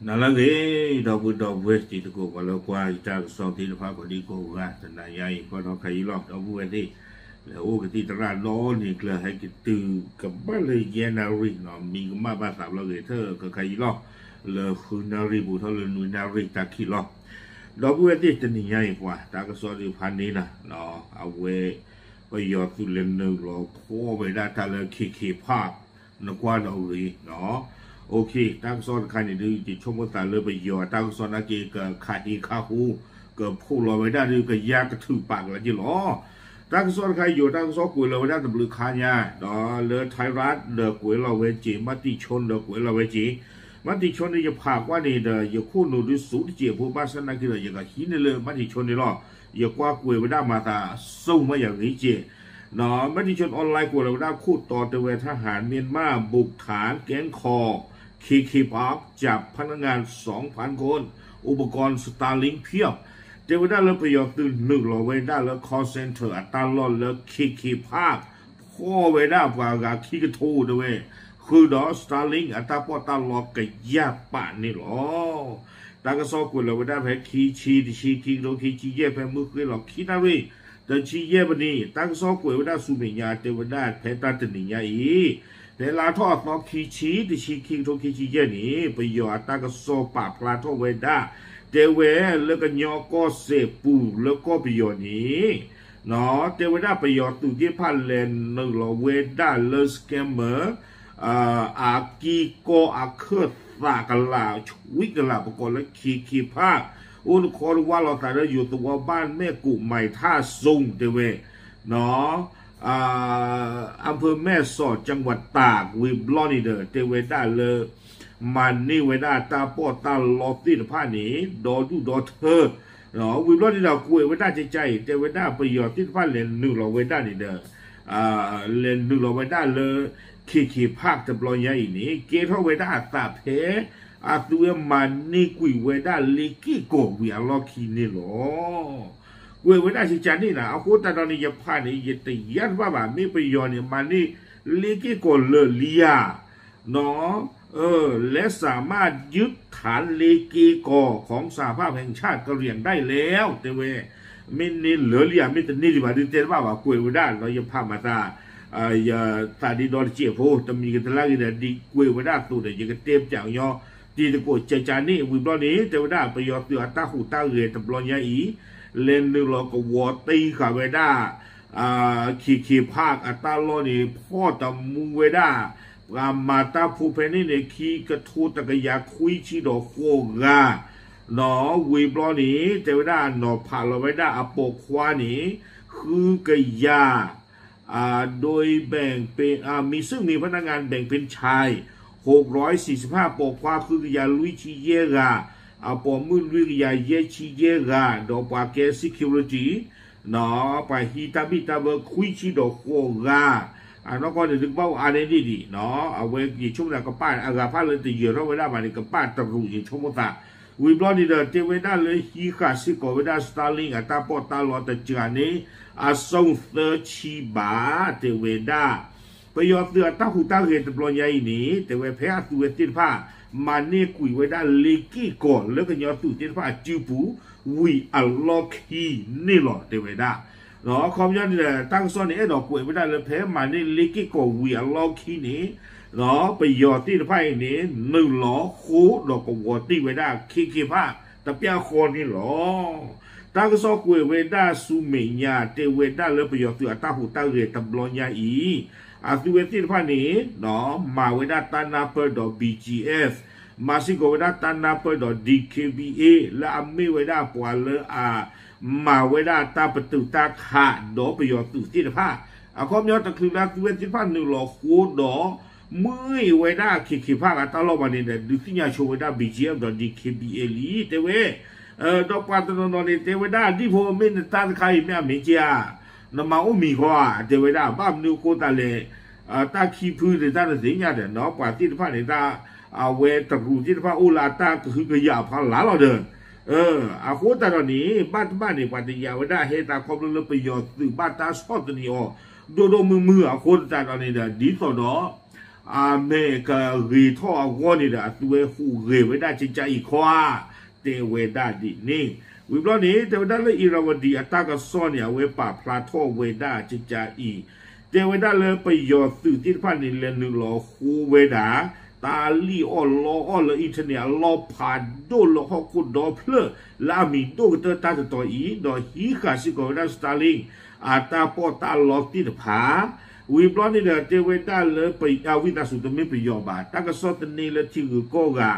နၤလၢအဂ့ၤ ဒီပုၢ်ဝဲၢ်တံၤသကိး ပှၤလၢကွၢ်ယတၢ်ကစီၣ်သ့ၣ်တဖၣ် ကိးဒံကိးဂၤ တနၤညါအံၤ ကွၢ်ထီၣ်ခါအံၤလီၤ ဒီပုၢ်ဝဲၢ်သ့ၣ် လဲၤအိၣ်ကသံၣ်သရၣ်ဒီးန့ၣ်ကျၢၤ ဟဲက့ၤတုၤကဘၣ်လၢယဲၢ်နၣ်ရံၣ်နီၤ မံကမၣ်ဘၣ်သးဘျီဂ့ၤထၢၣ်ကခါအံၤလီၤ လၢဃုနၣ်ရံၣ်ပူၤထီၣ်လၢနွံနၣ်ရံၣ်တၢ်ခံးလီၤ ဒီပုၢ်ဝဲၢ်သ့ၣ်တနံၤညါအံၤ ပှၤတၢ်ကစီၣ်သ့ၣ်တဖၣ်န့ၣ်နီၤ အဝဲ ပယီၤသုးလဲၤနုာ်လီၤဖီၣ်ဝဲဒၣ်တၢ်လၢ ခ့ခ့ဖၣ် နကွၢ်ဒီးအဂ့ၤနီၤ တၢ်ကစီၣ်တခါန့ၣ်ဒုး ယဆိကမိၣ်သးလၢပယီၤတၢ်ကစီၣ်နာ်က့ ကခးဟ့ခးဟူ ကဖီၣ်လီၤဝဲဒၣ်ဒုး ကယါကထုးပာ်ကလီၤက့ၤလီၤ တၢ်ကစီၣ်တခါ ယိၤတၢ်ကစီၣ်ကွဲးလီၤဝဲဒၣ်တဘျုးခါညါ ဒီးလၢ Thai Rat ဒီးကွဲးလီၤဝဲက့ၤ မတံၤဆိဒီးကွဲးလီၤဝဲက့ၤ မတံၤဆိန့ၣ် ယဖးကွၢ်န့ၣ်ဒီး ယခိၣ်နူာ်ဒုးစူၤတစဲးဖိဘၣ်ဆၣ်နာ်က့ဒီး ယကဟံးန့ၢ်လၢမတံၤဆိန့ၣ်လီၤ ယကွၢ်ကွဲးဝဲဒၣ်မၤသး ဆိၣ်မးယၤဂ့ၤကဲး မတံၤဆိ online ကွဲးလီၤဝဲဒၣ်ခိၣ်တီတဲဝဲ ทหารเมียนมาบุกฐานแก๊งคอ เคเค พาร์ค จับพนักงานสองพันคน อุปกรณ์ Starlink เพียบ တဲဝဲဒၣ်လၢပယီၤသုးနုာ်လီၤဝဲဒၣ်လၢ call center အတၢ်လီၢ်လၢ เคเค พาร์ค ဖီၣ်ဝဲဒၣ်ပှၤဂၤခံကထိတဲဝဲ ဃုာ်ဒီး Starlink အတၢ်ပီးတၢ်လီကယၢ်ပာ်န့ၣ်လီၤ တၢ်ကစီၣ်ကွဲးလီၤဝဲဒၣ်ဖဲခံဆံတဆံ ခံကထိခံဆံယဲၢ် ဖဲမုၢ်ဃ့ၢ်လီၤခံနၣ်ရံၣ် တဆံယဲၢ်မံးနံး တၢ်ကစီၣ်ကွဲးဝဲဒၣ်ဆူမဲာ်ညါတဲဝဲဒၣ်ဖဲတၢ်တနံၤညါအံၤ ဖဲလါထီၣ်အသီခံဆံတဆံ ခံကထိခံဆံယဲၢ်န့ၣ် ပယီၤအတၢ်ကစီၣ်ပာ်ဖျါထီၣ်ဝဲဒၣ် တဲဝဲလၢကညီကီၢ်စဲၣ်ပူၤလၢကီၢ်ပယီၤန့ၣ် တဲဝဲဒၣ်ပယီၤသုးသ့ၣ်တဖၣ်လဲၤနုာ်လီၤဝဲဒၣ်လၢ scammer အကံကီၢ်အခၢၣ်သးကလး ဆွံကလး ပကိးလၢ ခ့ခ့ဖၣ် အိၣ်နခီတဝၢ်လီၤသးဒီး ယိၤသဝီဘၣ်မဲာ်ကိးမၤထၣ်စိတဲဝဲ อำเภอแม่สอด จังหวัดตาก ဝံၤဘျီန့ၣ်ဒီး တဲဝဲဒၣ်လၢ မၤန့ၢ်ဝဲဒၣ်တၢ်ပီးတၢ်လီသ့ၣ်တဖၣ်န့ၣ် ဒီဒူၣ်ဒီထၢ ဝံၤဘျီန့ၣ်ဒီး ကွဲးဝဲဒၣ်ကကါအံၤ တဲဝဲဒၣ်ပယီၤသ့ၣ်တဖၣ်လဲၤနုာ်လီၤဝဲဒၣ်န့ၣ်ဒီး လဲၤနုာ်လီၤဝဲဒၣ်လၢ ခ့ခ့ဖၣ် တဘျီညါအံၤန့ၣ် ကဲထီၣ်ဝဲဒၣ်အသးဖဲ အသုဝဲမၤန့ၢ်ကွံာ်ဝဲဒၣ်လ့က့ၢ်ကီၢ်ဝံၤအလီၢ်ခံန့ၣ်လီၤ. ကွဲးဝဲဒၣ်ကကါန့ၣ်နီၤ အဃိသတးဒီးန့ၣ် ယဖးန့ၣ် ယတယာ်တဘၣ်ဘၣ် မ့ၢ်ပယီၤန့ၣ် မၤန့ၢ်လ့က့ၢ်ကီၢ်လၢာ်လံဧါ และสามารถยึดฐานเลเกกอของสหภาพแห่งชาติกะเหรี่ยงได้แล้ว တဲဝဲ မ့ၢ်န့ၢ်လၢာ်လံဧါ မ့ၢ်တန့ၢ်ဒံးဘၣ်ဒုးတဲတဘၣ်ဘၣ် ကွဲးဝဲဒၣ်နီၤ ယဖးမၤသး ယသးဒ့ဒီတစဲးဖိ တမံၤကတလါဂ့ၤဒီး ဒ်ကွဲးဝဲဒၣ်အသိးဒီး ယကတဲပၠးကညီ တံၤသကိးကကါန့ၣ် ဝံၤဘျီန့ၣ် တဲဝဲဒၣ်ပယီၤသုးအတၢ်ဟူးတၢ်ဂဲၤတဘျီညါအံၤ လဲၤနုာ်လီၤကဝီၤတံၢ်ဃာ်ဝဲဒၣ် ခ့ခ့ဖၣ်အတၢ်လီၢ်န့ၣ် ဖီၣ်တမူဝဲဒၣ် ပှၤမၤတၢ်ဖိဖဲန့ၣ်န့ၣ် ခံကထိတကယၤခွံဆံဒီးဃိးဂၤ နီၤ ဝံၤဘျီန့ၣ် တဲဝဲဒၣ်နီၤဖးလီၤဝဲဒၣ်အပိာ်ခွါန့ၣ် ဃုကယၤ โดยแบ่งเป็น อ่า มีซึ่งมีพนักงานแบ่งเป็นชาย หกร้อยสี่สิบห้า ပိာ်ခွါဃုကယၤလွံၢ်ဆံယဲၢ်ဂၤ အပိာ်မုၣ်လွံၢ်ကယၤယဲၢ်ဆံယဲၢ်ဂၤ ဒီးပှၤကဲ security နီၤ ပှၤဟံးတၢ်ဘံၣ်တၢ်ဘၢခွံဆံဒီးဃိးဂၤ အနီၢ်ကီၢ်န့ၣ် ဒုးကဘၣ်အိၣ်အါန့ၢ်ဒံးဒံးနီၤ အဝဲယဆိကမိၣ်သးကပၣ်အဂၤဖးလၢတယၢၤထီၣ်ဝဲဒၣ်ဘၣ်န့ၣ် ကပၣ်တရူးယဆိကမိၣ်သး ဝံၤဘျီန့ၣ်ဒီး တဲဝဲဒၣ်လၢဟံးဃာ်စ့ၢ်ကီးဝဲဒၣ် Starlink အတၢ်ပီးတၢ်လီတစှၤန့ၣ် အစုသၢဆံဘး တဲဝဲဒၣ် ပယီၤသုးအတၢ်ဟူးတၢ်ဂဲၤတဘျီညါအံၤန့ၣ် တဲဝဲဖဲအသုဝဲသ့ၣ်တဖၣ် မၤန့ၢ်ကွံာ်ဝဲဒၣ်လ့က့ၢ်ကီၢ်လၢကညီသုးသ့ၣ်တဖၣ်အစုပူၤ ဝံၤအလီၢ်ခံန့ၣ်လီၤ တဲဝဲဒၣ် အခီပညီန့ၣ်ဒီး တၢ်ကစီၣ်န့ၣ် အဲၣ်ဒိးကွဲးဝဲဒၣ်လၢဖဲမၤန့ၢ်လ့က့ၢ်ကီၢ်ဝံၤအလီၢ်ခံန့ၣ် ပယီၤသ့ၣ်တဖၣ်အံၤန့ၣ် နုာ်လီၤဃိဒီးကဝီၤတံၢ်ဝဲဒၣ် ခ့ခ့ဖၣ် တပျၢ်ဃီန့ၣ်လီၤ. တၢ်ကစီၣ်ကွဲးဝဲဒၣ်ဆူမဲာ်ညါ တဲဝဲဒၣ်လၢပယီၤသုးအတၢ်ဟူးတၢ်ဂဲၤတဘျီညါအံၤ အသုဝဲသ့ၣ်တဖၣ်န့ၣ် မၤဝဲဒၣ်တၢ်နၢ်ပၢၢ်ဒီး ဘီၣ်ကၠံၣ်အဲၣ် မၤစ့ၢ်ကီးဝဲဒၣ်တၢ်နၢ်ပၢၢ်ဒီး ဒံၣ်ခ့ဘံၣ်အ့ၣ် လၢအမ့ၢ်ဝဲဒၣ်ပှၤလၢအ မၤဝဲဒၣ်တၢ်ပတုာ်တၢ်ခးဒီးပယီၤသုးသ့ၣ်တဖၣ် အခီပညီတချုးလၢအသုဝဲသ့ၣ်တဖၣ်နုာ်လီၤဃိဒီး မ့ၢ်ဝဲဒၣ်ခ့ခ့ဖၣ်အတၢ်လီၢ်ဘၣ်န့ၣ်ဒီး ဒုးသ့ၣ်ညါဆိဝဲဒၣ် ဘီၣ်ကၠံၣ်အဲၣ် ဒီး ဒံၣ်ခ့ဘံၣ်အ့ၣ် လံ တဲဝဲ ဒီးပှၤတနီၤနီၤန့ၣ် တဲဝဲဒၣ်ဒ်ဖိ မ့ၢ်နတၢ်တခါအံၤမ့ၢ်အမ့ၢ်က့ဧါ နမၤအိၣ်မံၤဃီဧါ တဲဝဲဒၣ် ဘၣ်မနုၤအဃိသတးလဲၣ် တၢ်ခံဖုန့ၣ် တၢ်တသ့ၣ်ညါဒီး ပှၤသ့ၣ်တဖၣ်န့ၣ် တၢ် အဝဲတရူးသ့ၣ်တဖၣ်အိၣ်လၢအတၢ်ကဟုကယာ်အဖီလာ်လီၤဒီး အဃိသတးဒီးန့ၣ် ဘၣ်တဘၣ်န့ၣ် ပှၤတယာ်ဝဲဒၣ်ဟဲသးခီဖျိလၢပယီၤသုးဘၣ်တၢ်ဆီၣ်သနံးအီၤ ဒိၣ်ဒိၣ်မုၢ်မုၢ်အဃိသတးဒီးန့ၣ်ဒီး ဒ်သိးဒီး အမ့ၢ်ကဂ့ၤထီၣ်အဂီၢ်န့ၣ်ဒီး အသုဝဲဟူးဂဲၤဝဲဒၣ်ကကါအံၤခီဧါ, တဲဝဲဒၣ်ဒ်န့ၣ်. ဝံၤဘျီန့ၣ် တဲဝဲဒၣ်လၢ Irrawaddy အတၢ်ကစီၣ်န့ၣ် အဝဲပာ်ဖျါထီၣ်ဝဲဒၣ်ကကါအံၤ, တဲဝဲဒၣ်လၢပယီၤသုးသ့ၣ်တဖၣ်န့ၣ် လဲၤနုာ်လီၤဃိဝဲဒၣ် တၢ်လံၣ်အီၣ်လီအီၣ်လၢ internet အလီၢ်ဖးဒိၣ်လၢဟီၣ်ခိၣ်ဒီဖျၢၣ် လၢအမံၤဒိၣ်ကတၢၢ်တၢ်တတီၤအံၤ, ဒီးဟံးဃာ်စ့ၢ်ကီးဝဲဒၣ် Starlink အတၢ်ပီးတၢ်လီသ့ၣ်တဖၣ်. ဝံၤဘျီန့ၣ်ဒီး တဲဝဲဒၣ်လၢ ဝံသးစူၤတမ့ၢ်ပယီၤဘၣ်, တၢ်ကစီၣ်သန့လၢထံဂုၤကီၢ်ဂၤ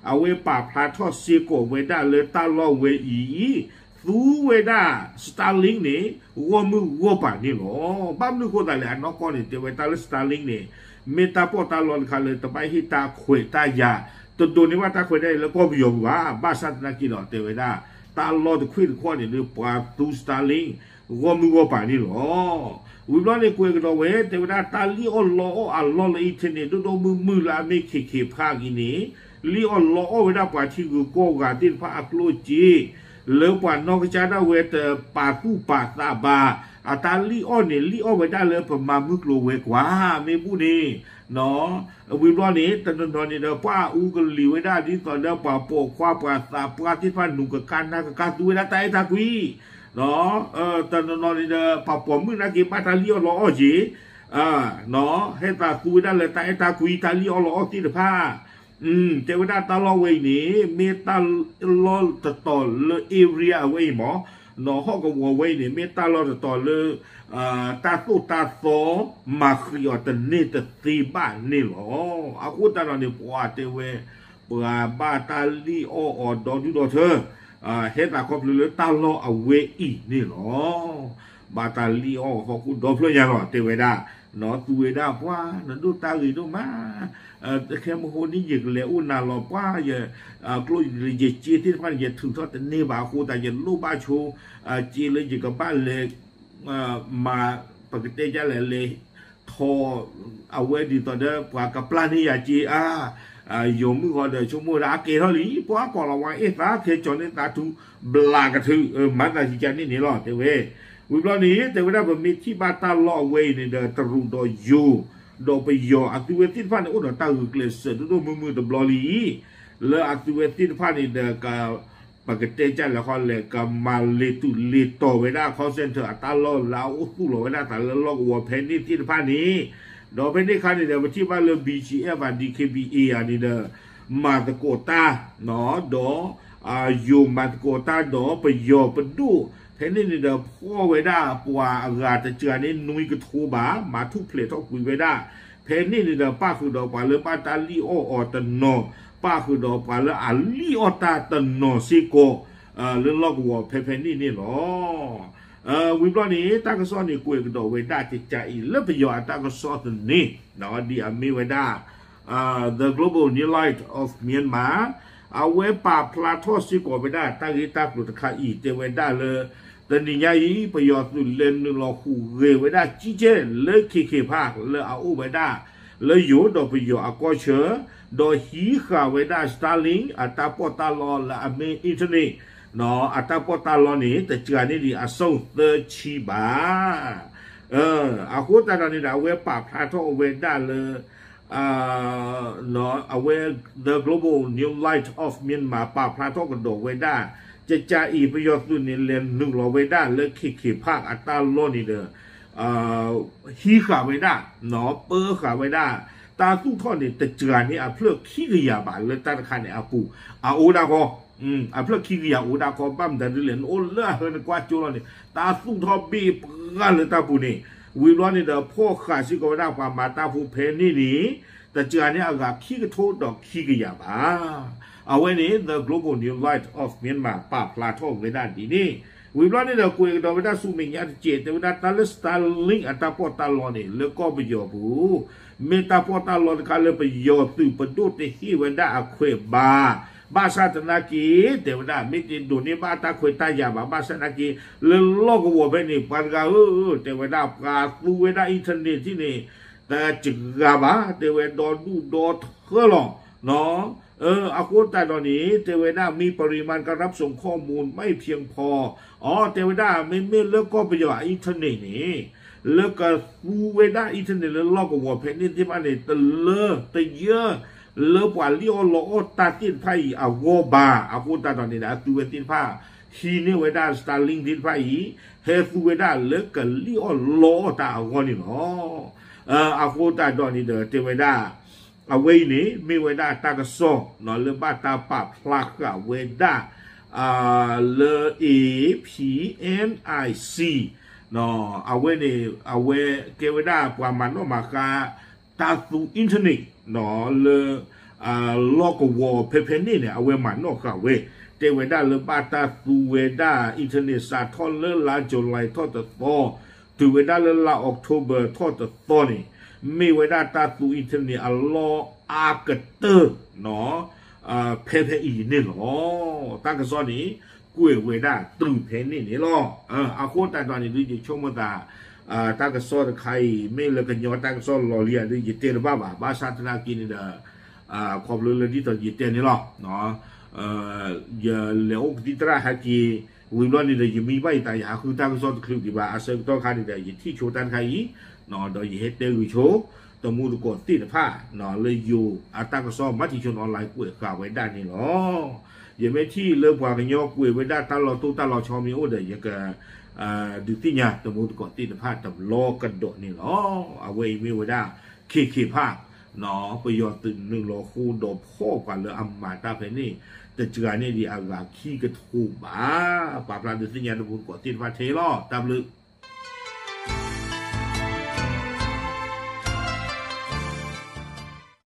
အဝဲပာ်ဖျါထီၣ်စ့ၢ်ကီးဝဲဒၣ်လၢတၢ်လီၢ်ဝဲအံၤ သူဝဲဒၣ် Starlink န့ၣ် ဂီၢ်မုၢ်ဂီၢ်ပၤန့ၣ်လီၤ. ဘၣ်မနုၤအဃိသတးလဲၣ်, အနီၢ်ကီၢ်န့ၣ် တဲဝဲတၢ်လၢ Starlink န့ၣ် မ့ၢ်တၢ်ပီးတၢ်လီတခါလၢတဘၣ်ဟ့ၣ်တၢ်ခွဲးတၢ်ယာ်, တဒိးန့ၢ်ဘၣ်တၢ်ခွဲးတၢ်ယာ်လၢကီၢ်ပယီၤပူၤဘၣ်, ဘၣ်ဆၣ်သနာ်က့ဒီး တဲဝဲဒၣ် တၢ်လီၢ်တခွ့ၣ်တခီၣ်န့ၣ် လၢပှၤသူ Starlink ဂီၢ်မုၢ်ဂီၢ်ပၤန့ၣ်လီၤ. ဝံၤဘျီန့ၣ် ကွဲးကဒီးဝဲ တဲဝဲဒၣ်တၢ်လံၣ်အီၣ်လီအီၣ်အလီၢ်လၢ internet ဒိၣ်ဒိၣ်မုၢ်မုၢ်လၢအမ့ၢ် KK Park အံၤန့ၣ် လံၣ်အီၣ်လီအီၣ်ဝဲဒၣ်ပှၤထံဂုၤကီၢ်ဂၤသ့ၣ်တဖၣ်အကျိၣ်စ့ လၢပှၤနီၢ်ကစၢ်ဒၣ်ဝဲတပာ်သူၣ်ပာ်သးဘၣ်, အတၢ်လံၣ်အီၣ်န့ၣ် လံၣ်အီၣ်ဝဲဒၣ်လၢပမၤမုၢ်ကျိၤဝဲၤကွာ် မ့ၢ်ဘူၣ်န့ၣ် ဝံၤဘျီန့ၣ် တနီၤနီၤန့ၣ်ဒီး ပှၤအူကလံၤဝဲဒၣ် ဒ်သိးဒီးပှၤပိာ်ခွါပှၤသးပှၢ်သ့ၣ်တဖၣ် နူၤကကါနၢ်ကကါ သူဝဲဒၣ်တၢ်အဲၣ်တၢ်ကွံ, တနီၤနီၤန့ၣ်ဒီး ပှၤပိာ်မုၣ်နာ်က့ ဘၣ်တၢ်လံၣ်အီၣ်လီအီၣ်က့ၤ ဟဲသးသူဝဲဒၣ်လၢတၢ်အဲၣ်တၢ်ကွံ တၢ်လံၣ်အီၣ်လီအီၣ်သ့ၣ်တဖၣ်. တဲဝဲဒၣ်တၢ်လီၢ်ဝဲအံၤန့ၣ် မ့ၢ်တၢ်လီၢ်တတီၤလၢ area အဝဲအံၤမ့ၢ် နီၢ်ဟီၣ်ကဝီၤဝဲအံၤန့ၣ် မ့ၢ်တၢ်လီၢ်တတီၤလၢ တၢ်သိၣ်တၢ်သီ မၤဃံးအီၤတန့ၢ်တသ့ဘၣ်န့ၣ်လီၤ. အဃိသတးဒီးန့ၣ် ပှၤတဲဝဲ ပှၤဘၣ်တၢ်လံၣ်အီၣ်အီၤဒီဒူၣ်ဒီထၢ ဟဲသးခီဖျိလၢတၢ်လီၢ်အဝဲအံၤန့ၣ်လီၤ. ဘၣ်တၢ်လံၣ်အီၣ်ဟီၣ်ခိၣ်ဒီဖျၢၣ်ညါလီၤ တဲဝဲဒၣ်, နီၢ်သူဝဲဒၣ်ပှၤ နဒိၣ်တၢ်ဂ့ၤဒိၣ်မး, တခဲမဟိန့ၣ် ယကလဲၤအိၣ်နၤလီၤ ပှၤယ ကျိၣ်ယစ့သ့ၣ်တဖၣ်န့ၣ် ယထုးထီၣ်တန့ၢ်ဘၣ်အဃိသတး ယလိၣ်ဘၣ်ဆိ စ့လၢယကဘၣ်လဲၤ မၤ ပကတဲဒ်လဲၣ် လဲၤထီၣ် အဝဲဒ်သိးဒီး ပှၤကပျၢ်န့ၢ်ယၤစ့အါ, ယိၤမုၣ်ဃီဒီး ဆိကမိၣ်ဝဲဒၣ်အကဲထီၣ်လံ ပှၤကိးလီၤဝဲအ့ၣ်သး ခဲကၠီၤန့ၢ်သးထူ ဘျးကထုး မၤသးယကန့ၣ်န့ၣ်လီၤ တဲဝဲ. ဝံၤဘျီန့ၣ် တဲဝဲဒၣ်ပမ့ၢ်ထံၣ်ဘၣ်တၢ်လီၢ်အဝဲအံၤန့ၣ်ဒီး တရူးဒီးယိၤ ဒီးပယီၤအသုဝဲသ့ၣ်တဖၣ်န့ၣ် အိၣ်ဒီးတၢ်ဂုာ်ကျဲးစၢးဒိၣ်ဒိၣ်မုၢ်မုၢ်တဘျီလံ လၢအသုဝဲသ့ၣ်တဖၣ်န့ၣ်ဒီး ပကတဲဒ်လဲၣ်ဃီလဲၣ် ကမၤလ့ၤတူာ်လ့ၤတီၤဝဲဒၣ် call center အတၢ်လီၢ်လၢအအိၣ်သူၣ်လီၤဝဲဒၣ်သးလၢလီၢ်ကဝီၤဖဲန့ၣ်သ့ၣ်တဖၣ်န့ၣ်, ဒီးဖဲန့ၣ်အခါန့ၣ်ဒီး ပထံၣ်ဘၣ်လၢ B G F ဘၣ် D K B A ဧါန့ၣ်ဒီး မၤသကိးတၢ် ဒီး ယိၤမၤသကိးတၢ်ဒီးပယီၤပဒိၣ် ဖဲန့ၣ်န့ၣ်ဒီး ဖီၣ်ဝဲဒၣ်ပှၤအဂၤတစှၤန့ၣ် နွံကထိဘး မၤထူၣ်ဖျဲးထီၣ်ကွံာ်ဝဲဒၣ် ဖဲန့ၣ်န့ၣ်ဒီး ပၣ်ဃုာ်ဒီးပှၤလၢဘၣ်တၢ်လံၣ်အီၣ်အီၤတနီၤ, ပၣ်ဃုာ်ဒီးပှၤလၢအလံၣ်အီၣ်တၢ်တနီၤစ့ၢ်ကီး လၢလီၢ်ကဝီၤဖဲဖဲန့ၣ်န့ၣ်လီၤ. ဝံၤဘျီန့ၣ် တၢ်ကစီၣ်န့ၣ် ကွဲးကဒီးဝဲဒၣ်ကကးအံၤ လၢပယီၤအတၢ်ကစီၣ်သန့ ဒ်အမ့ၢ်ဝဲဒၣ် The Global New Light of Myanmar အဝဲပာ်ဖျါထီၣ်စ့ၢ်ကီးဝဲဒၣ် တၢ်ဂ့ၢ်တၢ်ကျိၤတခါအံၤ တဲဝဲဒၣ်လၢ တနံၤညါအံၤ ပယီၤသုးလဲၤနုာ်လီၤဟူးဂဲၤဝဲဒၣ် ကံကဲ လၢ ခ့ခ့ဖး လၢအအိၣ်ဝဲဒၣ် လၢယိၤဒီးပယီၤအကီၢ်ဆၢ, ဒီးဟံးဃာ်ဝဲဒၣ် Starlink အတၢ်ပီးတၢ်လီလၢအမ့ၢ် internet အတၢ်ပီးတၢ်လီန့ၣ် တစှၤန့ၢ်ဒံးအစိၣ်သၢဆံ ဘၣ်. အဃိသတးဒီးန့ၣ်ဒီး အဝဲပာ်ဖျါထီၣ်ဝဲဒၣ်လၢ အဝဲ The Global New Light of Myanmar ပာ်ဖျါထီၣ်ကဒီးဝဲဒၣ် ကကးအံၤ ပယီၤသုးန့ၣ် လဲၤနုာ်လီၤဝဲဒၣ်လၢ ခ့ခ့ဖး အတၢ်လီၢ်န့ၣ်ဒီး ဟံးဃာ်ဝဲဒၣ် ပၢဃာ်ဝဲဒၣ် တၢ်သူၣ်ထီၣ်န့ၣ် တစှၤန့ၢ်အဖျၢၣ်ခံကယၤဘၣ် လၢတၢ်တခါန့ၣ်အပူၤ အအိၣ်ဒၣ်ဃီ အဖျၢၣ်ခံကယၤအိၣ်ဒၣ်ဃီ ဘၣ်မတၤဒ်လဲၣ် နအိၣ်လၢအဟၢနကွၢ်ကၠိလီၤန့ၣ် တၢ်သူၣ်ထီၣ်ဘ့ၣ်ပှၢ်လၢတၢ်ပူၤန့ၣ် ဝံၤဘျီန့ၣ်ဒီး ဖီၣ်ဃာ်စ့ၢ်ကီးဝဲဒၣ်ပှၤမၤတၢ်ဖိဖဲန့ၣ်န့ၣ် တစှၤန့ၢ်အဂၤခံကထိဒီးခံကယၤဘၣ်. အဝဲန့ၣ် The Global New Light of Myanmar ပာ်ဖျါထီၣ်ဝဲဒၣ်ဒ်န့ၣ် ဝံၤဘျီန့ၣ်ဒီး ကွဲးကဒီးဝဲဒၣ်ဆူမဲာ်ညါတစဲး တဲဝဲဒၣ်တၢ်လၢ Starlink အတၢ်ပီးတၢ်လီန့ၣ် လၢကီၢ်ပယီၤပူၤ မ့ၢ်တၢ်ပီးတၢ်လီတခါလၢပယီၤသုးပဒိၣ်တဟ့ၣ်ဝဲဒၣ်အခွဲးဘၣ်. ဘၣ်ဆၣ်သနာ်က့ တဲဝဲဒၣ် မ့ၢ်တဒိးန့ၢ်ဘၣ်တၢ်ခွဲးတၢ်ယာ်ဘၣ်. ဘၣ်ဆၣ်သနာ်က့ လၢလီၢ်ကဝီၤဖဲန့ၣ် ပှၤတဂၤဧၢ တဲဝဲဒၣ် ပှၤသူဝဲဒၣ် internet ထံၣ်န့ၣ် တစှၤဘၣ် တဲဝဲ ဒီဒူၣ်ဒီထၢလီၤ. အဃိသတးဒီးန့ၣ် တဲဝဲဒၣ် มีปริมาณการรับส่งข้อมูลไม่เพียงพอ အီ တဲဝဲဒၣ် မ့မ့ၢ်လၢကီၢ်ပယီၤအ internet န့ၣ် လၢကသူဝဲဒၣ် internet လၢလီၢ်ကဝီၤဖဲန့ၣ်သ့ၣ်တဖၣ်န့ၣ် တလၢတယၢၢ်လၢပှၤလံၣ်အီၣ်လီအီၣ်တၢ်သ့ၣ်တဖၣ်အံၤအဂီၢ်ဘၣ်. အဃိသတးဒီးန့ၣ်ဒီး အသူဝဲသ့ၣ်တဖၣ် ဟံးန့ၢ်ဝဲဒၣ် Starlink သ့ၣ်တဖၣ်အံၤ ဟဲသူဝဲဒၣ်လၢကလံၣ်အီၣ်လီအီၣ်တၢ်အဂီၢ်န့ၣ်လီၤ. အဃိသတးဒီးန့ၣ်ဒီး တဲဝဲဒၣ် အဝဲအံၤန့ၣ် မ့ၢ်ဝဲဒၣ်တၢ်ကစီၣ် လၢဘၣ်တၢ်ပာ်ဖျါဃာ်ဝဲဒၣ် လၢ A P N I C အဝဲန့ၣ် အဝဲကဲဝဲဒၣ်ပှၤမၤနီၣ်မၤဃါ တၢ်သူ internet လၢ လီၢ်ကဝီၤဖဲဖဲန့ၣ်န့ၣ် အဝဲမၤနီၣ်ဃာ်ဝဲ တဲဝဲဒၣ်လၢဘၣ်တၢ်သူဝဲဒၣ် internet စးထီၣ်လၢလါ July ထီၣ်တသီ တုၤဝဲဒၣ်လၢလါ October ထီၣ်တသီန့ၣ် မ့ၢ်ဝဲဒၣ်တၢ်သူ internet အလီၢ်အါကတၢၢ် ဖဲဖဲအံၤန့ၣ်လီၤ. တၢ်ကစီၣ်န့ၣ် ကွဲးဝဲဒၣ်တုၤဖဲန့ၣ်န့ၣ်လီၤ. အဃိသတးဒီးန့ၣ်ဒုး ယဆိကမိၣ်သး တၢ်ကစီၣ်တခါအံၤ မ့ၢ်လၢကညီတၢ်ကစီၣ်လီၤလံဧါဒုး ယတဲတဘၣ်ဘၣ်. ဘၣ်ဆၣ်သနာ်က့န့ၣ်ဒီး ခီဖျိလၢဒ်သိးယတဲန့ၣ်လီၤ. ယလဲၤအိၣ်ကသံၣ်သရၣ်ဟဲက့ၤ ဝံၤဘျီန့ၣ်ဒီး ယမံဘၣ်ယသး ယဟးဃုတၢ်ကစီၣ်တချုးဒံးဘၣ်. အဆၢကတီၢ်ခါန့ၣ်ဒီး ယထံၣ်ဆိတၢ်တခါအံၤ ဒီးယဟဲတဲဂုာ်ဆိ တမူတကိးသ့ၣ်တဖၣ် လၢယိၤအတၢ်ကစီၣ် Matichon Online ကွဲးဃာ်ဝဲဒၣ်န့ၣ်လီၤ. ယမ့ၢ်ထံၣ်လၢပှၤကညီကွဲးဝဲဒၣ်တၢ်လီၤတိၢ်တၢ်လီၤဆီမ့ၢ်အိၣ်ဒီး ယက ဒုးသ့ၣ်ညါတမူတကိးသ့ၣ်တဖၣ်တဘျီကဒီးန့ၣ်လီၤ. အဝဲအံၤမ့ၢ်ဝဲဒၣ် ခ့ခ့ဖၣ် ပယီၤသုးနုာ်လီၤဃိဒီးဖီၣ်ပှၤလၢအမၤတၢ်ဖဲန့ၣ် တစှၤန့ၢ်ဒံးအဂၤခံကထိဘး. ပာ်ဖျါဒုးသ့ၣ်ညါတမူတကိးသ့ၣ်တဖၣ်ထဲလီၤ. တၢ်ဘျုး